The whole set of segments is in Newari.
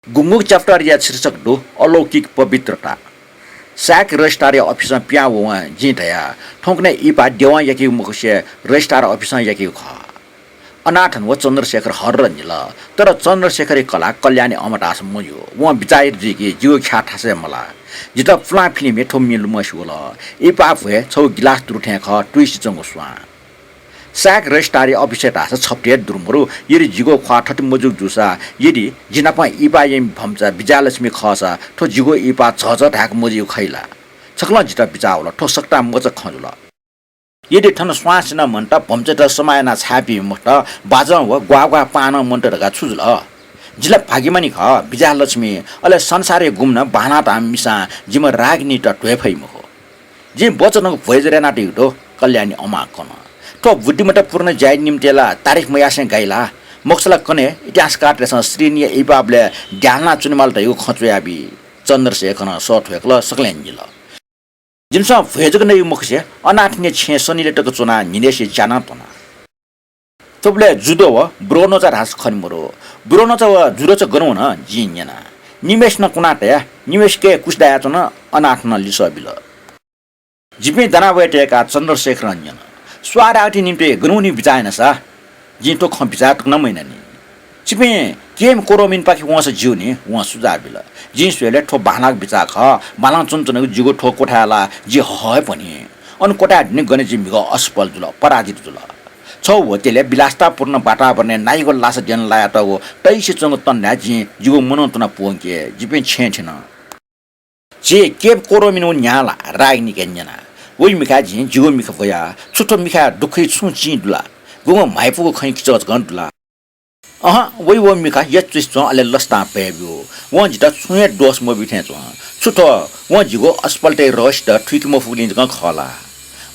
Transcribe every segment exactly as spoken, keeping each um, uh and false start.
गुंगू च्याप्टरया शीर्षक दु अलौकिक पवित्रता। सायक रजिस्ट्रारया अफिसं पिहां ववं जिं धया, थौंकन्हय् इपा देवं याकीगु मखुसे रजिस्ट्रार अफिसं याकीगु खः। अनाथन व चन्द्रशेखर हर्र निल, तर चन्द्रशेखरया कलाः कल्याणी अमा धाःसा मजू। वं बिचाः यात जुइ कि जिगु ख्याः थासय् मलाः। जितः पुलां फिलिमय् थ्व मि लुमंसे वल। इपा भ्वय् छगू गिलास दुरु थें खः, तुइसेच्वंगु स्वां। सायक रजिस्ट्रारया अफिसय् धाःसा छपु हे दुरु मरु। यदि जिगु ख्वाः थथे मजूगु जूसा, यदि जि नाप इपाया भम्चा विजयालक्ष्मी खःसा, थ्व जिगु इपा झःझः धायेक मजूगु खइ ला? छकलं जितः बिचाः वल, थ्व सकतां मचा खँ जुल। यदि थन स्वां सिनाम्हन्त भम्चायात समाः यानाः छाय् बी मखुत, बाजं व ग्वाः ग्वाः पाहां नं मन्त धकाः छु जुल? जि ला भाग्यमानी खः, विजयालक्ष्मी, अले संसारया गुम्ह नं बांलाः धाःम्ह मिसां जिम्ह रागिनीत ध्वये फइ मखु। जिं बचनंगु भ्वय् ज्वर यानातयागु दु, कल्याणी अमां कन। थ्व बुद्धिमत्तापूर्ण ज्याया निम्तिं ला तारिफ मयासें गाइ ला? मखुसा ला कन्हय् इतिहासकारतय्सं श्रीनिया इपाःबलय् द्यां ल्हानाच्वनेमाल धयागु खँ च्वयाबी। चन्द्रशेखरं सः थ्वय्कल, सकलें निल। जिमिसं भ्वय् जक नइगु मखुसे अनाथनिया छेँय् सनिलय् तक च्वनाः न्हिनय्सिया च्यानाः त्वना। थुबलय् जुदो व ब्रोनोचा धाःसा खने मरु। ब्रोनोचा व जुदोचा गन वन जिं न्यना। निम्हय्सिनं कुनाः तया, निम्हय्सिके कुसि दायाच्वन, अनाथनं लिसः बिल। जिपिं दनाः वये तय्काः चन्द्रशेखरं न्यन, स्वाः धाःगुति निम्तिं गन वनी बिचाः यानासा? जिं थ्व खँ बिचाः तक नं मयानानि। छिपिं केम कोरोमिनपाखे वंसा ज्यू नि, वं सुझाव बिल। जिं स्वयेबलय् थ्व बांलाःगु बिचाः खः। बांलाः च्वनाच्वनागु जिगु थ्व क्वथाय् ला जि हः हे पनी। अन क्वथाय् दुने गन जि म्हिगः असफल जुल, पराजित जुल। छगू होटलय् विलासितापूर्ण वातावरणय् नाइगो लासा द्यना लायातःगु तइसेच्वंगु तन्दाय् जिं जिगु मनंतुना पूवंके जिपिं छेँय् थ्यन। झी केप कोरोमिन व न्ह्याः ला रागिनीके न्यना। वइ मिखाय् जिं जिगु मिखा ब्वया, छु थ्व मिखाय् दुःखया छुं चिं दु ला? गुगुं म्हाइपुगु खँय् किचकच गन दु ला? अहँ, वइ व मिखा यचुइसे च्वं, अले लसतां भय् ब्यू। वं जितः छुं हे दोष मब्यू थें च्वं। छु थ्व वं जिगु असफलताया रहस्यत थुइके मफुगुलिं जकं खः ला?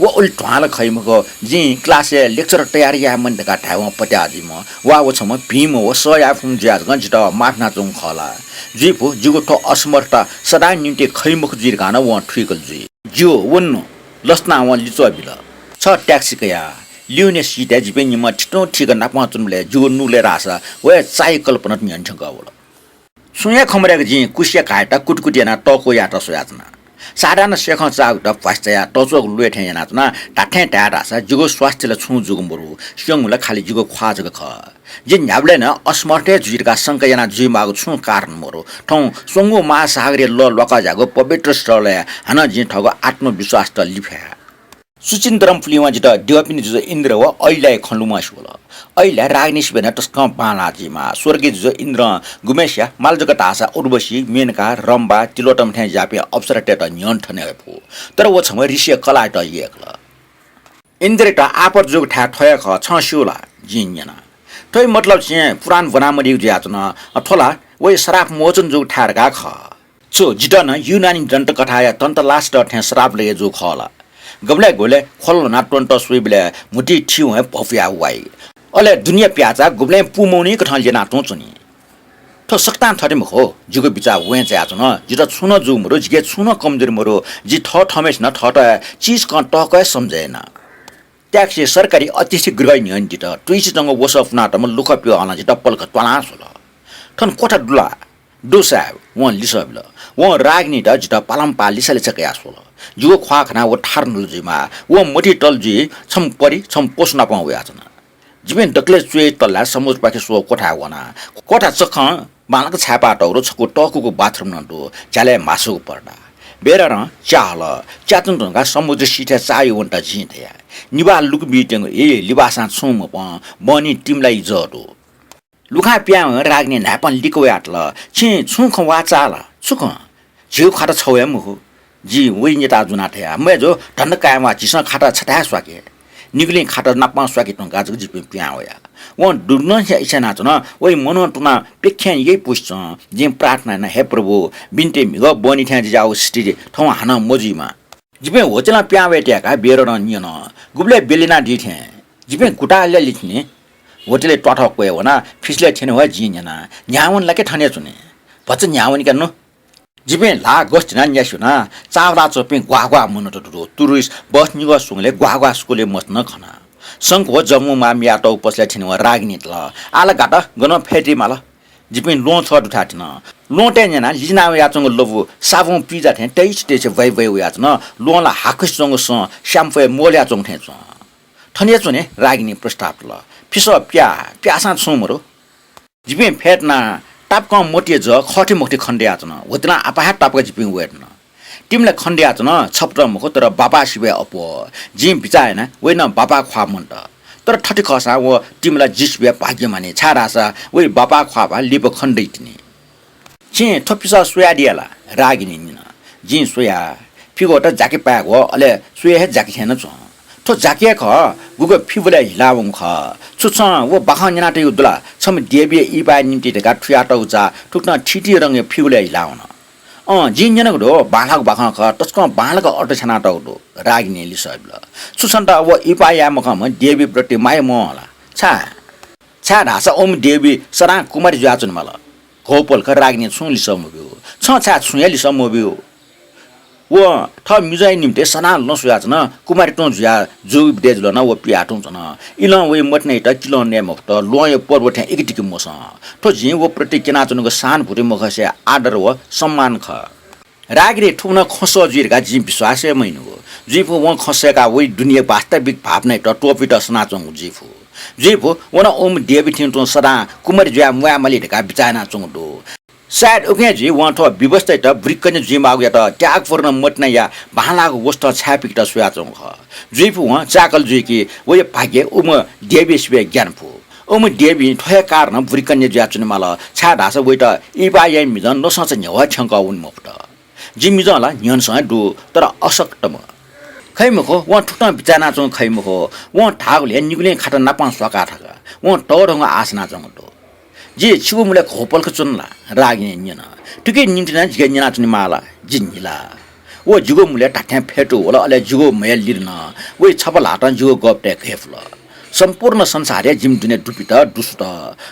व उलि ध्वांला खइ मखु, जिं क्लासय् लेक्चरर तयारी याये मनि धकाः धायेवं पत्याः जुइम्ह वा व छम्ह भिंम्ह व सह याये फुम्ह जुयाः जकं जितः माफ यानाच्वंगु खः ला? जुइफु, जिगु थ्व असमर्थता सदांया निंतिं खइ मखु जुइ धकाः नं वं थुइकल जुइ। ज्यू, वन्नु। लसतां वं लिच्वः बिल। छ ट्याक्सी कयाः। लिउने सितय् जिपिं निम्ह थितुं थीक नापं च्वनाबलय् जिगु नुगलय् धाःसा वया चाःया कल्पना न्ह्यःने थ्यंकः वल। छुं हे खँ मदय्क जिं कुसिया घाःयात कुतकुत यानाः तःकू यायेत स्वयाच्वना। साधारण सेखं चाःगुत भ्वासि चायाः तःच्वःगु ल्वय् थें यानाच्वना। धात्थें धाये धाःसा जिगु स्वास्थ्य ला छुं जूगु मरु, स्यंगु ला खालि जिगु ख्वाः जक खः। जि न्ह्याबलें नं असमर्थ हे जुइ धकाः शंका याना जुइमाःगु छुं कारण मरु। थौं स्वंगू महासागरया लः ल्वाकः ज्याःगु पवित्र स्थलय् हानं जिं थःगु आत्मविश्वासत लिफया। सुचिन्द्रमपुलिं वं जितः द्यःपिनि जुजु इन्द्र व अहिल्याया खँ लुमंसे वल। अहिल्या रागिनी सिबें नं तसकं बांलाः जुइमाः। स्वर्गीय जुजु इन्द्रं गुम्हय्सिया माल जक धाःसा उर्वशी, मेनका, रम्भा, तिलोत्तमा थें ज्याःपिं अप्सरातय्त न्ह्यःने थने वये फु। तर व छम्ह ऋषिया कलाःयात यय्कल। इन्द्रयात आपत जूगु थाय् थ्व हे खः, छं स्यू ला? जिं न्यना। थ्वया मतलब छिं पुराण ब्वना मदीगु जुयाच्वन। अ, थ्व ला वइ श्राप मोचन जूगु थाय् धकाः खः। छु, जितः नं युनानी दन्तकथाया तन्तलास्टर थें श्राप लगे जूगु खः ला? गबलय् गुबलय् ख्वला ल्ह्वनाः त्वनेत स्वइबलय् म्हुतुइ थिवं हे भ्वपुयाः वाइ। अले दुनेया प्याःचाः गुबलें पूमवनीकथं ल्यनाः तुं च्वनी। थ्व सकतां थथे मखु, जिगु बिचाः वँय् चायाच्वन। जितः छुं नं जूगु मरु, जिके छुं नं कमजोरी मरु। जि थःथःम्हय्सिनं थःत हे चिजकं तःकः हे सम्झय् याना। ट्याक्सी सरकारी अतिथि गृहय् न्ह्यःने दित। तुइसेच्वंगु वसः पुनातःम्ह लुखा प्यू हलं जितः पलख त्वालां स्वल। थन क्वथा दु ला? दु सायब, वं लिसः बिल। वं रागिनीत जितः पालंपाः लिसालिसा कयाः स्वल। जिगु ख्वाः खनाः व थारु न्हुल जुइमाः। व मतिइ तल जुइ छम्ह परी, छम्ह पशु नापं वयाच्वन। जिपिं दकलय् च्वय् तल्लाय् समुद्रपाखे स्वःगु क्वथाय् वना। क्वथा चखं बांलाक छाय्पाः तःगु दु, छकू तःकूगु बाथरुम नं दु, झ्यालय् म्हासुगु पर्दा। बेररं च्या हल। च्या च्वने धुंकाः समुद्र सिथय् चाःहिउ वनेत जिं धया। निभाः लुकुबीत्यंगु, ए, लिबासां छुं मपं, बहनी तिमिलाइ जः दु। लुखां पिहां वं रागिनी न्हाय्पं लिक्क वयातल। छिं छुं खँ वाःचाल? छु खँ? झीगु खाता छगू हे मखु। जिं वइ न्यताः जुनाः धया, मय्जु, धन्दा कायेमाः, झीसं खाता छथाय् स्वाके। निगुलिं खाता नापं स्वाके धुंकाः जक जिपिं पिहां वया। वं दुनुगलंनिसें इच्छा यानाच्वन, वइ मनंतुना प्यखें याइपुसे च्वं। जिं प्रार्थना याना, हे प्रभु, बिन्ति म्हिगः बहनी थें जिज्याःगु स्थिति थौं हानं मजुइमा। जिपिं होटलं पिहां वये तय्काः बेररं न्यन, गुबलय् ब्यलयानादी थें? जिपिं गुताः ल्याली थनि। होटलय् त्वाथः क्वय् वनाः फिसलय् थ्यने वयाः जिं न्यना, न्ह्यावन ला के थन हे च्वने? भचा न्ह्यावनी का नु। जिपिं ल्हाः गथे तिनाः न्यासि वना। चाःवलाच्वंपिं ग्वाः ग्वाः मनूत दु। टुरिस्ट बस निगः स्वंगलय् ग्वाः ग्वाः स्कूलया मस्त नं खना। शंख व जम्बुमाः मियातःगु पसलय् थ्यने वं रागिनीत ला। आः ला गात, गनं फय् तयेमाल। जिपिं ल्वहं छ्वः दुथाय् थ्यन। ल्वहंतय् न्यनाः लिचिना वयाच्वंगु लबु साबुं पिज्जा थें तैछि तैछि वइ वइ वयाच्वन। ल्वहं ला हाकुसे च्वंगु सँ स्याम्फुया मोलया च्वंगु थें च्वं। थन हे च्वने रागिनी प्रस्ताव तल। फिसः प्याः, प्याःसां छुं मरु। जिपिं फ्यतुनाः तापाकं मोतीया जः खःथी मखुथी खनेदयाच्वन। वतिनाः आपाः हे तापाक जिपिं वयेधुन। तिमिला खनेदयाच्वन, छपतं मखु, तर बापा सिबय् अप्वः। जिं बिचाः याना वइ नं बापा ख्वाः मन्त। तर थथे खःसां व तिमिला जि सिबय् भाग्यमानी, छाय्धाःसा वइ बापा ख्वाःपाः लिपा खनेदइतिनि। छिं थ्व फिसः स्वयादिया ला? रागिनी न्यन। जिं स्वया। फिगःत जाके पाय्गु, अले स्वया हे जाके थें नं च्वं। थ्व जाके हे खः, गुगु फिगुलय् हिलावंगु खः। छु छं व बाखं न्यनातयागु दु ला? छम्ह देवीया इहिपाया निंतिं धकाः थुयातःगु जा थुकथं थीथी रंगया फिगुलय् हिलावन। अँ, जिं न्यनागु दु, बांलाःगु बाखं खः, तसकं बांलाक अर्थ छ्यानातःगु दु, रागिनी लिसः बिल। छु छन्त व इहिपा याये मखंम्ह देवीप्रति माया मवं ला? छाय्? छाय्धाःसा ओम्ह देवी सदां कुमारी जुयाच्वनेमाल। घोपल्ख रागिनी छुं लिसः मब्यू। छं छाय् छुं हे लिसः मब्यू? व थः मिजंया निंतिं सदां लँ स्वयाच्वन, कुमारी तुं जुया जूगु बिदय् जुल नं व पिया तुं च्वन। इलं वइ मतिनायात किलं नये मफुत, ल्वहंया पर्व थें इकितिकि मसं। थ्व जिं व प्रति क्यनाच्वनागु सहानुभूति मखसे आदर व सम्मान खः। रागिनी थुकथं खँ सः जुइ धकाः जिं विश्वास हे मयानागु। जुइफु वं खँ सय्काः वइ दुनेया वास्तविक भावनायात त्वपुइत सनाच्वंगु जुइफु। जुइफु व नं ओम्ह देवी थें तुं सदां कुमारी जुयाः म्वायेमाली धकाः बिचाः यानाच्वंगु दु। सायद उकिं जुइ वं थ्व विवशतायात बुरिकन्या जुइमाःगुयात त्यागपूर्ण मतिनाया बांलाःगु वसतं छाय्पिकेत स्वयाच्वंगु खः। जुइफु वं चाकल जुइकी वया भाग्य उम्ह देवी सिबय् ग्यानाफु। उम्ह देवीं थ्व हे कारणं बुरिकन्या जुयाच्वनेमाल, छाय्धाःसा वइत इहिपा याइम्ह मिजं नसंचा न्ह्यवः थ्यंकः वने मफुत। जि मिजं ला न्ह्यःने सं हे दु, तर अशक्तम्ह। खइ मखु, वं थुकथं बिचाः यानाच्वंगु खइ मखु। वं धाःगुलिं निगुलिं खात नापं स्वाकाः थका। वं तःधंगु आश यानाच्वंगु दु। जि छिगु मुलय् घोपल्ख च्वन ला? रागिनी न्यन। थुकिया निंतिं नं जिके न्यनाच्वनेमाः ला? जि न्हिला। व जिगु मुलय् धात्थें फ्यतू वल, अले जिगु म्हय् लिधन। वइ छपा ल्हातं जिगु गःपतय् घय्फुल। सम्पूर्ण संसारय् जिमि दुने दुपित, दुसुत।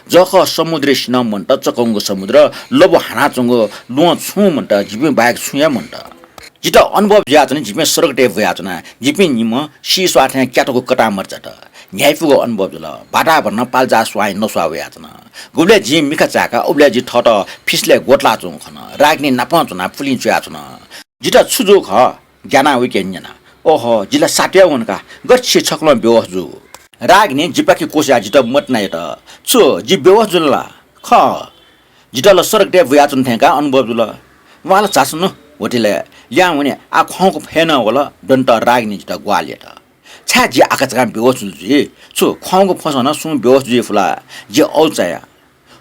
जःखः समुद्रय् सिनं मन्त, चकंगु समुद्र, लबु हानाच्वंगु ल्वहं छुं मन्त, जिपिं बाहेक छुं हे मन्त। जितः अनुभव जुयाच्वन, जिपिं स्वर्गतय् बुयाच्वना। जिपिं निम्ह सीस्वाः थें क्यातःगु कतांमचात। न्ह्याइपुगु अनुभव जुल। वातावरणं पाल्चा स्वांया नस्वाः वयाच्वन। गुबलय् जिं मिखा चाय्का, उबलय् जि थःत फिसलय् ग्वतलाच्वंगु खन। रागिनी नापं च्वनाः पुलिं च्वयाच्वन। जितः छु जूगु खः? ग्यानाः वइके न्यना। ओहो, जि ला सातय् वन का, गथे छि छकलं बेहोस जूगु? रागिनी जिपाखे क्वछुयाः जितः मतिना यात। छु, जि बेहोस जुल ला? खः। जितः ला स्वर्गतय् बुयाच्वन थें का अनुभव जुल। वा ला झासँ नु, होटलय् लिहां वने, आः ख्वाउँक फय् नं वल, दन्त रागिनी जितः ग्वाहालि यात। छाय् जि आकाझाकां बेहोस जुल जुइ? छु ख्वाउँक फ्वंसां नं सुं बेहोस जुइ फु ला? जि औचाया।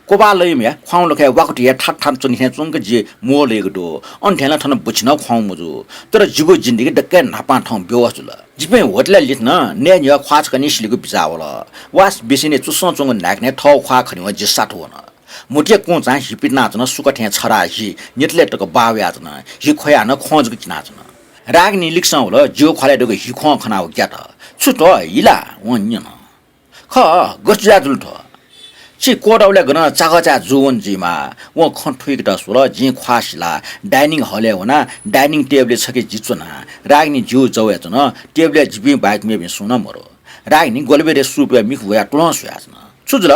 क्वबाः लइम्ह ख्वाउँ लखय् वाकुति हे थात थात च्वने थें च्वंक जि मोह लइगु दु। अन थें ला थन बुछि नं ख्वाउँ मजू। तर जिगु जिन्दगी दक्कं न्हापां थौं बेहोस जुल। जिपिं होटलय् लिथन, नये न्ह्यः ख्वाः छकः निं सिलेगु बिचाः वल। वास बिसिने चुसं च्वंगु न्हाय्कनय् थःगु ख्वाः खनेवं जि साथु वन। म्हुतुया कुंचां हि पितिनाच्वन, सुक थें छराः हि न्यतलय् तक बाः वयाच्वन। हि ख्वयाः नं ख्वं जक किनाच्वन। रागिनी लिक्सं वल, जिगु ख्वालय् दुगु हि ख्वं खनाः व ग्यात। छु थ्व हि ला? वं न्यन। खः, गथे जुयाः जुल थ्व? छि क्वदःबलय् गनं चाकःचाय् जूवन जुइमाः। वं खँ थुइकेत स्वल, जिं ख्वाः सिलाः डाइनिङ हलय् वनाः डाइनिङ टेबलय् छखे जि च्वना। रागिनी जिगु जवय् च्वन, टेबलय् जिपिं बाहेक मेपिं सुं नं मरु। रागिनी ग्वलबेरया सुपया मिख ब्वयाः तुलं स्वयाच्वन। छु जुल?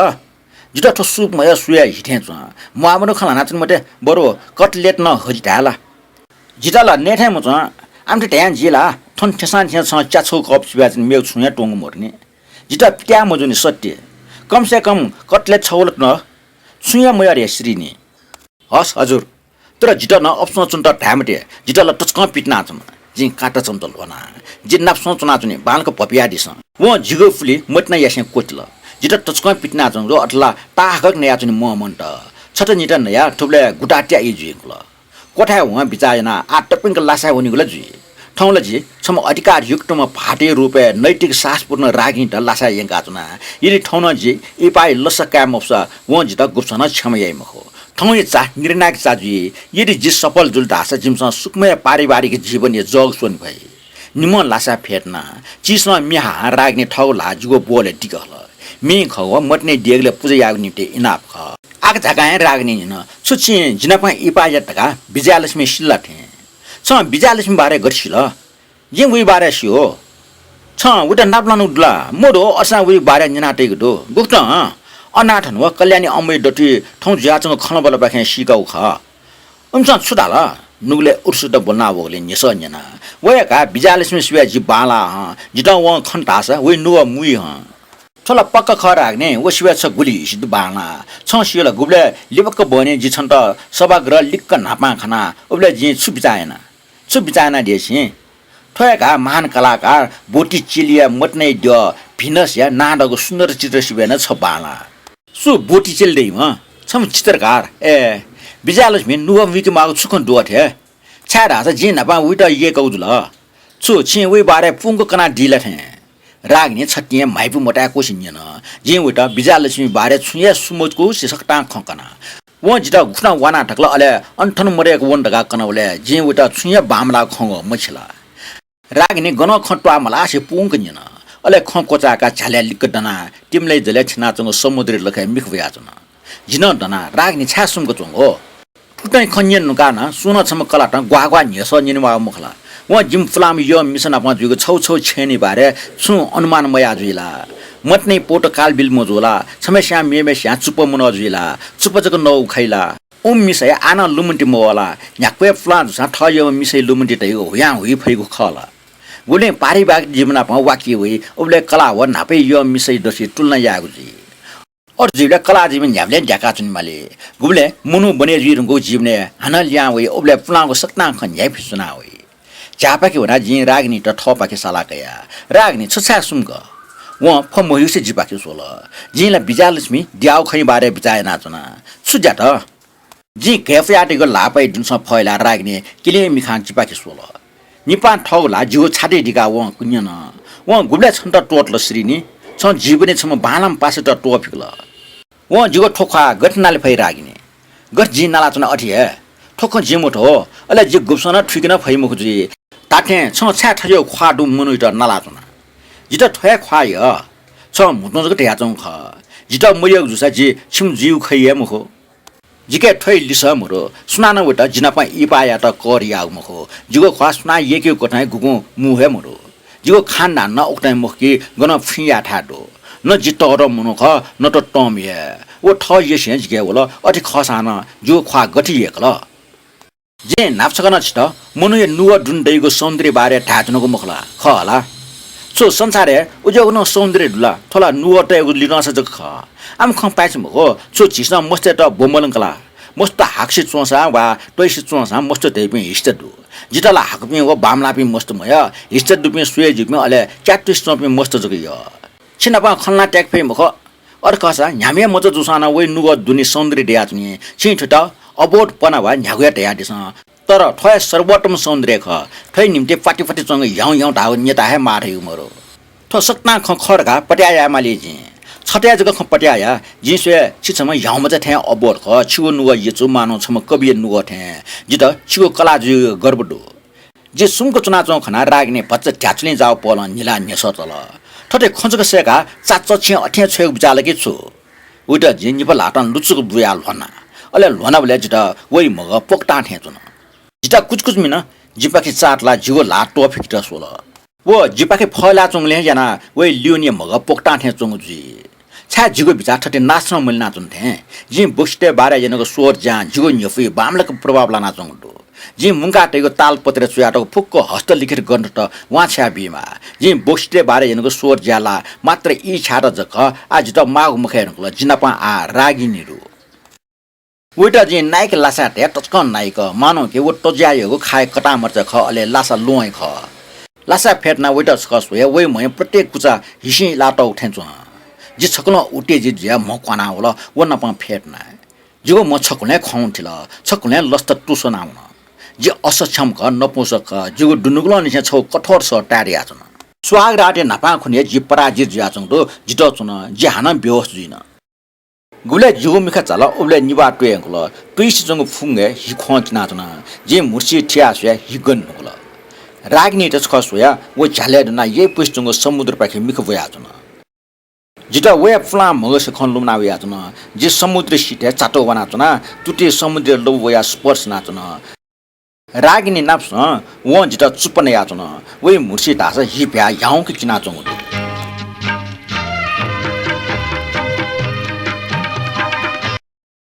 जितः थ्व सुप मयः सुया हि थें च्वं। म्वाःमदुगु खँ ल्हानाच्वने मते, बरु कटलेट नं हजि धाये ला? जितः ला नये थें मच्वं। आमथे धयां जि ला थन थेसां थें छं च्याछौ कप सिबाय् च्वने, मेगु छुं हे त्वंगु मदुनि। जितः पित्याः मजूनि सत्य। कम से कम कटलेट छगू ला नं छुं हे मयः रे श्रीनी। हस् हजुर, तर जितः नं अपसं च्वनेत धाये मते, जितः ला तसकं पितिनाच्वन। जिं कांता चमचा ल्ह्वना। जि नापसं च्वनाच्वने, बांलाक भ्वपुयादिसँ। वं जिगु पुलि मतिना यासें क्वतिल। जितः तसकं पितिनाच्वंगु दु, अथे ला ताहाकक नयाच्वने म्वः मन्त। छता निता नयाः थुबलय् गुतात्याः ई जुइकुल। क्वथाय् वं बिचाः यानाः आः तपिंक लासाय् वनेगु ला जुइ। थौं ला जि छम्ह अधिकारयुक्तम्ह भाःतया रूपय् नैतिक साहसपूर्ण रागिनीत लासाय् यंकाच्वना। यदि थौं नं जि इहिपाया लसा काये मफुसा वं जितः गुब्सं नं क्षमा याइ मखु। थौंया चा निर्णायक चा जुइ। यदि जि सफल जुल धाःसा जिमिसं सुकुमया पारिवारिक जीवनया जग स्वने फइ। निम्हं लासाय् फ्यतुनाः चिसं म्ये हाहां रागिनी थःगु ल्हाः जिगु बोलय् दिके हल। मेगु खः व मतिनाया देगलय् पुजा यायेगु निंतिं इनाप खः। आकाझाकां हे रागिनी न्यन, छु छिं जि नाप इहिपा यात धकाः विजयालक्ष्मी सिल ला थें? छं विजयालक्ष्मी बारे गथे सिल? जिं वइ बारे स्यू। छं वइत नापलानागु दु ला? मदु, असां वइ बारे न्यनातयागु दु। गुकथं? अनाथन व कल्याणी अम्बुइ दथुइ थौं जुयाच्वंगु खँल्हाबल्हापाखें सीकागु खः। उमिसं छु धाल? नुगलय् उरुसुत ब्वलना वःगुलिं न्ह्यसः न्यना। वया का विजयालक्ष्मी सिबय् जि बांलाः हं। जितः वं खन धाःसा वइ नुगः मुइ हं। थ्व ला पक्का खः रागिनी, व सिबय् छ गुलि हिसि दु बांलाः। छं स्यू ला गुबलय् लिपक्क बहनी जि छन्त सभागृह लिक्क न्हापां खना, उबलय् जिं छु बिचाः याना? छु बिचाः यानादिया छिं? थ्व हे का महान कलाकार बोटिचेलीया मतिनाया द्यः भिनसया नांदःगु सुन्दर चित्र सिबय् नं छ बांलाः। सु बोटिचेली दइम्ह? छम्ह चित्रकार। ए, विजयालक्ष्मी नुगः मुइके माःगु छु खँ दु अथे? छाय्धाःसा जिं न्हापां वइत यय्कागु जुल। छु छिं वइ बारे पूवंक कनादी ला थें? रागिनी छतिं हे म्हाइपु मताय्कुसे न्यन। जिं वइत विजयालक्ष्मी बारे छुं हे सु मजूकुसे सकतां खँ कना। वं जितः गुकथं वाना धकल, अले अन थन मदय्क वन धकाः कनाबलय् जिं वइत छुं हे बांमलाः खंगु मछिल। रागिनी गनं खँ त्वाः मलासे पूवंक न्यन। अले खँ क्वचाय्काः झ्यालय् लिक्क दनाः तिमिलय् जलय् थ्यनाच्वंगु समुद्रया लखय् मिखा ब्वयाच्वन। जि नं दनाः रागिनी छाय् सुम्क च्वंगु? थुकथं खँ न्यने धुंकाः नं सुं नं छम्ह कलातं ग्वाः ग्वाः न्ह्यसः न्यनेमाःगु मखु ला? वं जिमि पुलांम्ह यःम्ह मिसा नाप जुइगु छगू छगू छेँया बारे छुं अनुमान मयाः जुइ ला? मतिनाया पौत कालबिल मजू ला? छम्हस्यां मेम्हस्यां चुप्पा मनः जुइ ला? चुप्पा जक नवाउ खइ ला? उम्ह मिसाया आः नं लुमन्ति मवः ला? न्ह्याक्व हे पुलां जूसां थः यःम्ह मिसाया लुमन्ति धइगु हुयां हुइ फइगु खः ला? गुबलें पारिवारिक जीवन नाप वाकी वइ, उबलय् कलाः व न्हापाया यःम्ह मिसाया दथुइ तुलना यायेगु जुइ। अथे जुइबलय् कलाः जीवन न्ह्याबलें द्याकाच्वनेमाली। गुबलें मनू बने जुइ धुंकूगु जीवनय् हानं लिहां वइ, उबलय् पुलांगु सकतां खँ न्ह्याइपुसे च्वना वइ। झ्याःपाखे वनाः जिं रागिनीत थःपाखे साला कया। रागिनी, छ छाय् सुम्क? वं फः मह्यूसे जिपाखे स्वल। जिं ला विजयालक्ष्मी द्याःगु खँया बारे बिचाः यानाच्वना। छु द्यात? जिं घय्पुयातःगु ल्हाःपाया दुनुगलंनिसें फय्लाः रागिनी किलिं मिखां जिपाखे स्वल। निपां थःगु ल्हाः जिगु छातिइ दिकाः वं न्यन। वं गुबलय् छन्त त्वःतल श्रीनी? छं जीवनय् छम्ह बांलाःम्ह पासायात त्वःफिकल। वं जिगु थ्व ख्वाः गथे नाले फइ रागिनी? गथे जिं नालाच्वना अथे हे। थ्व खँ जिं मथू, अले जि गुब्सं नं थुइके नं फइ मखु जुइ। धात्थें छं छाय् थज्याःगु ख्वाः दुम्ह मनूयात नालाच्वना? जितः थ्व हे ख्वाः यः। छं म्हुतुं जक धयाच्वंगु खः। जितः मयःगु जूसा जि छिम्ह जुइगु खइ हे मखु। जिके थ्वया लिसः मदु। सुनानं वइत जि नाप इहिपाः यायेत कर याःगु मखु। जिगु ख्वाः सुनां यय्केगु कथं हे गुगुं मू हे मदु। जिगु खानदान नं उकथं हे मखु कि गनं फुइँ यायेथाय् दु। न जि तःधं मनू खः, न त तंम्ह हे। व थःयसें जिके वल, अथे खःसां नं जिगु ख्वाः गथे यय्कल? जिं न्हापा छकः नं छितः मनूया नुगः दुने दइगु सौन्दर्य बारे धायेधुनागु मखु ला? खः ला? छु संसारय् उज्याःगु नं सौन्दर्य दु ला? थ्व ला नुगः तयेगु लिधंसा जक खः। आम खँ पाय्छि मखु, छु झीसं मस्तय्त ब्वमलंक ला? मस्त हाकुसे च्वंसां वा त्वइसे च्वंसां मस्त धइपिं हिस्ता दु। जितः ला हाकुपिं व बांमलाःपिं मस्त मयः, हिस्ता दुपिं, स्वये ज्यूपिं, अले च्यातुसे च्वंपिं मस्त जक यः। छि नाप खँ ल्हाना तय्के फइ मखु। अथे खःसा न्ह्याम्ह हे मचा जूसां नं वइ नुगः दुने सौन्दर्य दयाच्वनी। छिं थ्वयात अबोध पना वा न्ह्यागु हे धयादिसँ। तर थ्व हे सर्वोत्तम सौन्दर्य खः। थ्वया निंतिं प्वाति प्वाति च्वंगु ह्याउँ ह्याउँ धाःगु न्यता हे माः धइगु मदु। थ्व सकतां खँ खः धकाः पत्याः यायेमाली जिं। छथाय् जक खँ पत्याः या, जिं स्वये छि छम्ह ह्याउँ मचा थें अबोध खः। छिगु नुगः यचु मानौं छम्ह कविया नुगः थें। जितः छिगु कलाः जुइगु गर्व दु। जि सुम्क च्वनाच्वंगु खनाः रागिनी भचा ध्याचुलिं जाःगु पहलं न्हिलाः न्ह्यसः तल। थथे खँ जक सय्काः चाचां छिं अथें छ्वयेगु बिचाः ला कि छु? वइत जिं निपा ल्हातं लुचुक बुयाः ल्ह्वना। अले ल्ह्वनाबलय् जितः वइ म्हगः प्वकतां थें च्वन। जितः कुचकुच मिन। जिपाखे चाःतलाः जिगु ल्हाः त्वःफिकेत स्वल। व जिपाखे फय्लाच्वंगुलिं हे यानाः वइ ल्यूने म्हगः प्वकतां थें च्वंगु जुइ। छाय् जिगु बिचाः थथे नासं मलिनाच्वन थें? जिं बक्सितय् बारे यानागु शोध ज्यां जिगु न्ह्यइपुइ बांमलाक प्रभाव लानाच्वंगु दु। जिं मुंकातयागु तालपत्रय् च्वयातःगु फुक्क हस्तलिखित ग्रन्थत वांछ्वया बीमाः। जिं बक्सितय् बारे यानागु शोध ज्या ला मात्र ई छायेत जक खः, आः जितः माःगु मखय् धुंकल। जि नाप आः रागिनी दु। वइत जिं नाय्के लासाय् धया तसकं नाय्क, मानौं कि व तज्याःयागु खाय् कतांमचा खः, अले लासा ल्वहं हे खः। लासाय् फ्यतुनाः वइत छकः स्वया, वइ म्हया प्रत्येक कुचा हिसिं इलातःगु थें च्वं। जि छकलं उत्तेजित जुयाः म्ह क्वानाः वल, व नाप फ्यतुना। जिगु म्ह छकुलें खं थिल, छकुलें लसता तुस्वना वन। जि असक्षम खः, नपुंसक खः, जिगु दुनुगलंनिसें छगू कठोर सः ताये दयाच्वन। स्वागतातय् न्हापां खुन्हु हे जि पराजित जुयाच्वंगु दु, जितः च्वन, जि हानं बेहोस जुइन। गुबलय् जिगु मिखा झाल, उबलय् निभाः त्वये धुंकल। तुइसे च्वंगु फुक्कं हे हि ख्वं चिनाच्वन। जिं म्हुतुसे थियाः स्वया, हि गन धुंकल। रागिनीत छकः स्वया, व झ्यालय् दुनाः यइपुसे च्वंगु समुद्रपाखे मिखा ब्वयाच्वन। जितः वया पुलां म्हगःसे खँ लुमना वयाच्वन। जि समुद्र सिथय् चातु वानाच्वना, तुतिइ समुद्रया लबु वयाः स्पर्श यानाच्वन। रागिनी नापसं वं जितः चुप्पा नयाच्वन। वइ म्हुतुसे धाःसा हि भ्याः ह्याउँक चिनाच्वंगु दु।